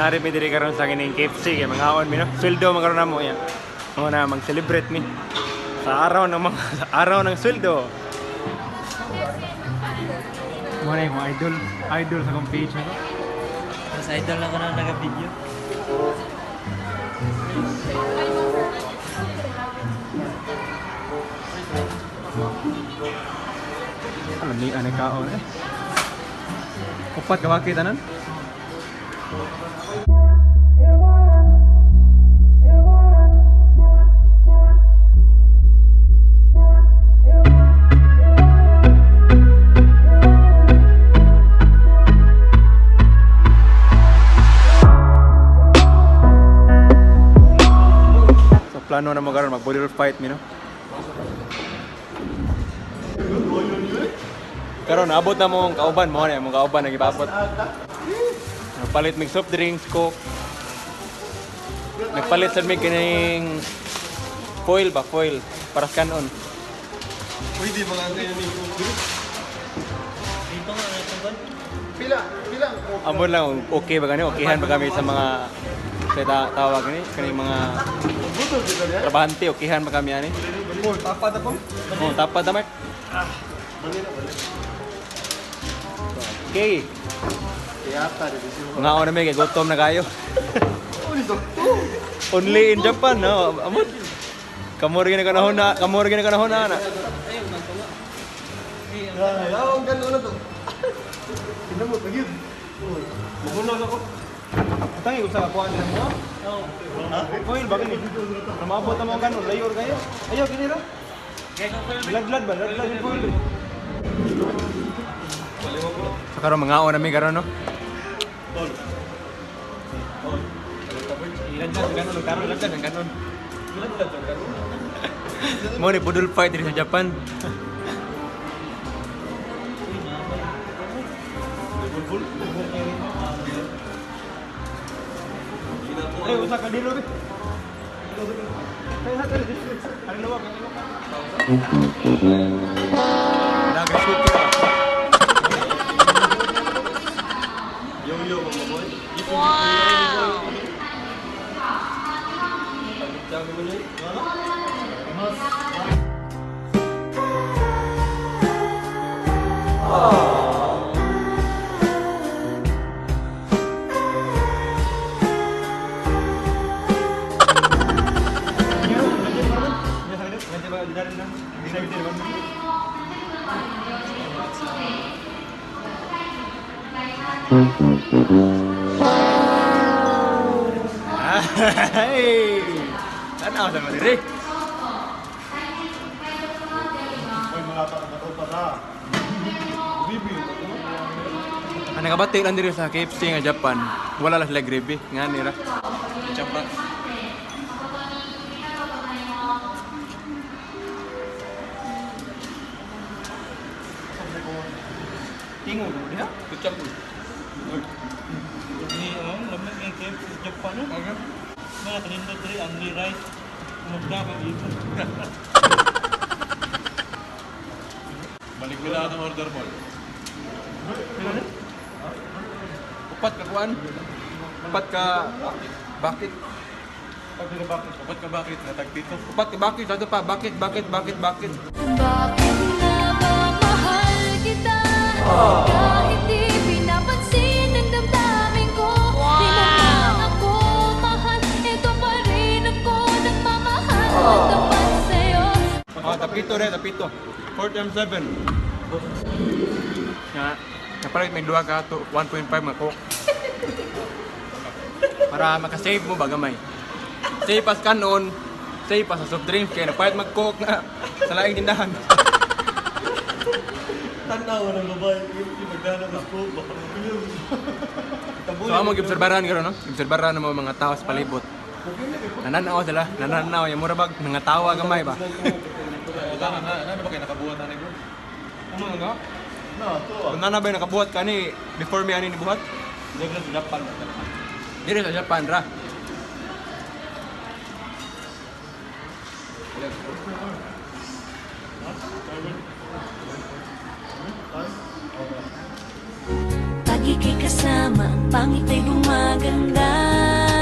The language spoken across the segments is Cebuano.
Nari mi diri karon sa kining KFC kay mangaon mi, no. Sweldo man karon namo ya. Mo na mag-celebrate mi sa araw ng mga sa araw ng sweldo. Mo na yung idol, idol sa akong page na to. Mas idol ako na naga-video. Alam ni anay kaon eh. Upat ka bakit tanan? So plano na mo karon mag boodle fight mi, no? Karon naabot na mong kauban mo na mong kauban nagipabot. Nagpalit mig soft drinks, Coke. Nagpalit sad mig kining foil ba, foil para sa kanon. Pwede mga kayo ni. Dito nga, ano ba? Pila, pila. Amon lang okay ba gani? Okayhan ba kami sa mga sa tawag ni kaning mga trabahante, okayhan ba kami ani? Oh, tapat ako. Oh, tapat ta, Mark. Okay. Mga na may kay gutom na kayo. Only in Japan, no? Amot. Kamor gina kanahon na, kamor gina kanahon na. Ayaw, gano'n na to. Tignan mo, pagid. Magulang ako. Tangi usa ka kuan mo. Ha? Foil ba kini? Ramabot na mo ganon, layor kayo. Ayaw kini ra. Ladlad ba? Ladlad yung foil. Sa karon mga na mi karon, no. Ladlad ganon, karon ladlad ang ganon. Mo ni budol fight diri sa Japan. Eh, usa ka dilo be. Yo, yo, mga boy. Wow! Hey! Tanaw sa mga diri. Uy, mga pa na. Bibi. Ang nakabati lang diri sa KFC nga Japan, wala lang sila gravy, nga nira. Japan. Tingo diha, ketchup. Ni, ano, lamig yung KFC sa Japan, no? Mga kanindot diri, only rice. Magdaka dito. Balik nila ang order mo. Upat ka kuan. Upat ka bakit? Upat ka bakit? Natagpito. Upat ka bakit? Sato pa, bakit, bakit, bakit, bakit? Bakit nga ba mahal kita? Kahit di pinapansin ang damdamin ko. Di mo man ako mahal, ito pa rin ako nagmamahal at tapat sa'yo. Oh, tapito rin, tapito. 4 times 7. Nga, kapalit may duha ka to 1.5 nga Coke. Para makasave mo ba gamay. Save pas kanon, save pa sa soft drinks kaya napalit mag-coke nga sa laing tindahan. Tanaw ng babae. Yung magdala ng scope. So amo gibserbaran karon, no? Gibserbaran mo mga tao sa palibot. Nananaw sila, nananaw yung mura bag nangatawa gamay ba. Ano ba kayo nakabuhat na bro? Ano nga? No, to. Kung nana ba yung nakabuhat ka ni before me ani nibuhat? Dili sa Japan. Diri sa Japan ra. Pag Lagi kay kasama, ang pangit ay gumaganda.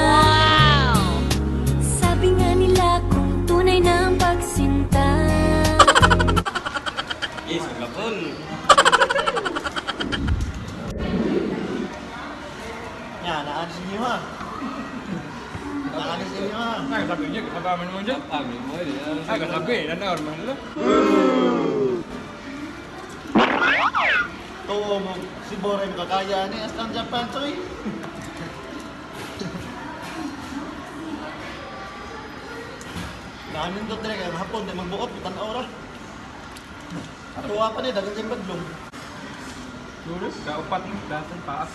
Wow! Sabi nga nila kung tunay na ang pagsinta. Yes, maglapol. Ya, naan sa inyo ha. Naan sa inyo ha. Ay, sabi niya, kasama mo dyan. Sabi mo, eh. Ay, kasabi, nanaor man nila. Tuo mo, si Bore makakaya ni Aslan Japan, soy. Naanin to talaga, hapon, di magbuot, tanaw ra. Tuwa pa ni, dagang kayong badlong. Tulos, kaupat mo, dasan paas.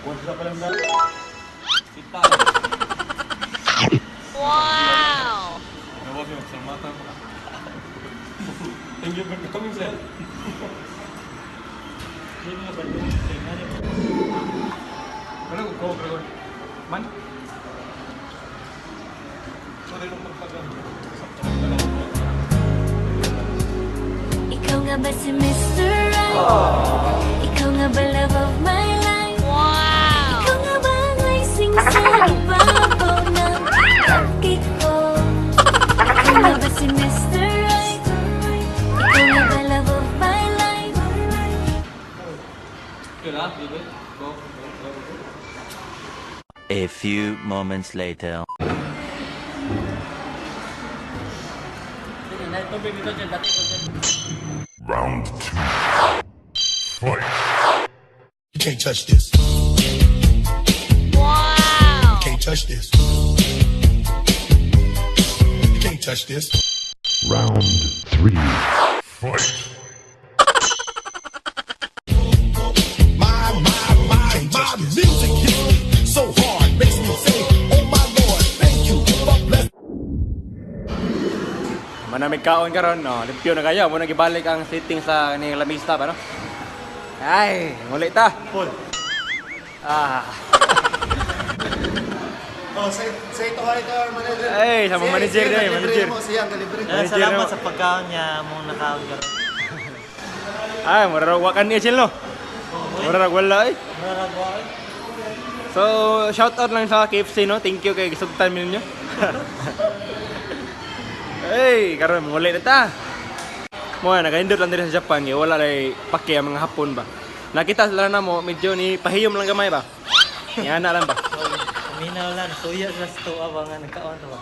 Wala pa lang dahil. Kita. Wow! Nawas yung magsalamatan pa. Thank you for coming, sir. Wala ko, ko, ko. Man? Sorry nung magpagal. Ikaw nga ba si Mr. Right? Ikaw nga ba love of my life? Wow! Ikaw nga ba ang icing sa ibabaw ng cupcake ko? Ikaw nga ba si Mr. Right? Ikaw nga ba love of my life? Okay lang, baby. Go, go, go, go. A few moments later. Round two. Fight. You can't touch this. Wow! You can't touch this. You can't touch this. Round three. Fight. My music hits me so hard, makes me say, "Oh my Lord, thank you for blessing." Manamig kaon karon, no. Limpyo na kayo. Muna gibalik ang sitting sa kaning lamisa ba, no? Ay, muli ta. Paul. Ah. Oh, say to hi to our manager. Ay, sa mga manager Siya, day, kalibre manager. mo, siya ang kalibre. Eh, salamat sa pagkaon niya mong nakaon karon. Ay, mura wa kan ni chill, no. Mura wala eh. So, shout out lang sa KFC, no. Thank you kay gisugtan mi ninyo. Ay, karon muli na ta. Mo na nakaindot lang diri sa Japan, kay wala lay pake ang mga Hapon ba. Nakita sila na mo, medyo ni pahiyom lang gamay ba. Yana lang ba. Minaw lang, suya sila sa tuwa ba nga nagkaon to ba?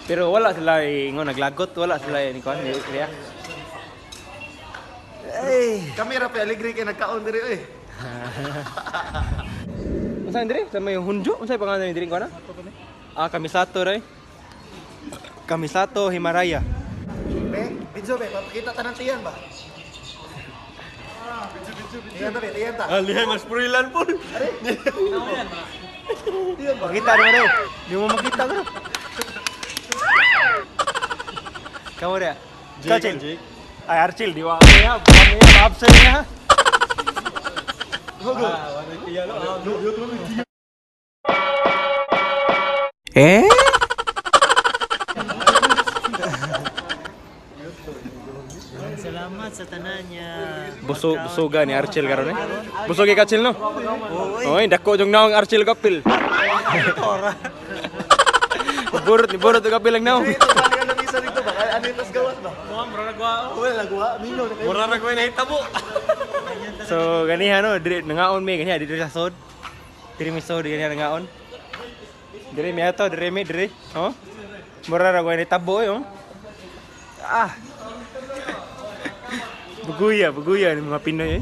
Pero wala sila eh, ngo naglagot, wala sila eh, ni kuan ni react. Ay, Kami ra pa alegre kay nagkaon diri oy. unsa dire? Sa may Hunjo, unsa pangalan ni dire kuan? Ah, Kamisato ray. Kamisato Himaraya. Be, Binzo be, papakita ta ng tiyan ba? Tiyan ta be, tiyan ta. Alihan mas purilan po. Tiyan ba? Makita mo raw. Di mo makita bro. Kamu dia. Kacil. Ay Archil, di wa niya, bukan niya, absen niya. Eh? Salamat sa tanan niya. Busog busoga ni Archil karon eh. Busog kay Kacil no? Oy, dako jung naong Archil kapil. Burot ni burot og kapil ang naong. Dito bali ang lamisa dito ba? Kaya ano yung tas gawas ba? Mura nagwa. Wala nagwa, mino na kayo. Mura nagwa nahitabo. So ganiha no, diri nangaon mi ganiha diri sa sod. Diri mi sod ganiha nangaon. Diri mi ato, diri mi diri. Oh. Mura ra ni tabo eh, oh. Ah. Buguya, buguya ni mga Pinoy eh.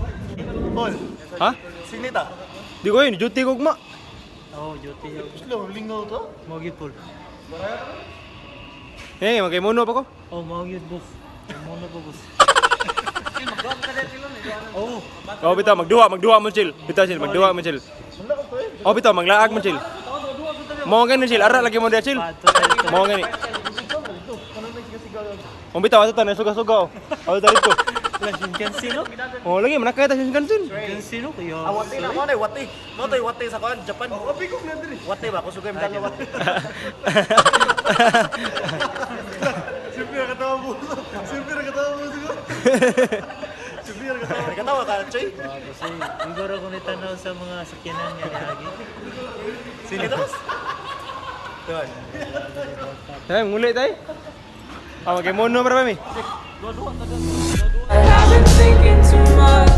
Paul, Ha? sinita. Di ko yun, duty ko ma. Oh, duty. Slow, lingaw to. Mao gyud pul. Eh, magkimono pa ko. Oh, mao gyud boss. Mo na po boss. Oh, Oh, bitaw magduwa, magduwa mo chill. Bitaw chill, magduwa mo chill. Oh, bitaw maglaag mo chill. Mo gani chill, ara lagi mo dia chill. pato tayo. Mo gani. Oh, bitaw ato tan suga-suga. Oh, ato dito. Wala Shinkansen no? Oh, lagi manakay ta Shinkansen. Shinkansen no kayo. Ah, wate na mo na, wate. No to, wate sa kuan, Japan. Oh, abi ko na diri. Wate ba kusugay mo dalo wate. Siyempre nakatawa mo. Siyempre nakatawa mo. Nakatawa ka, Choy? Kasi siguro kung nitanaw sa mga sakyanan niya ni Agi. Sino? Tuan. Tay, nguli tay. Ah, okay, mono para mi. I've been thinking too much.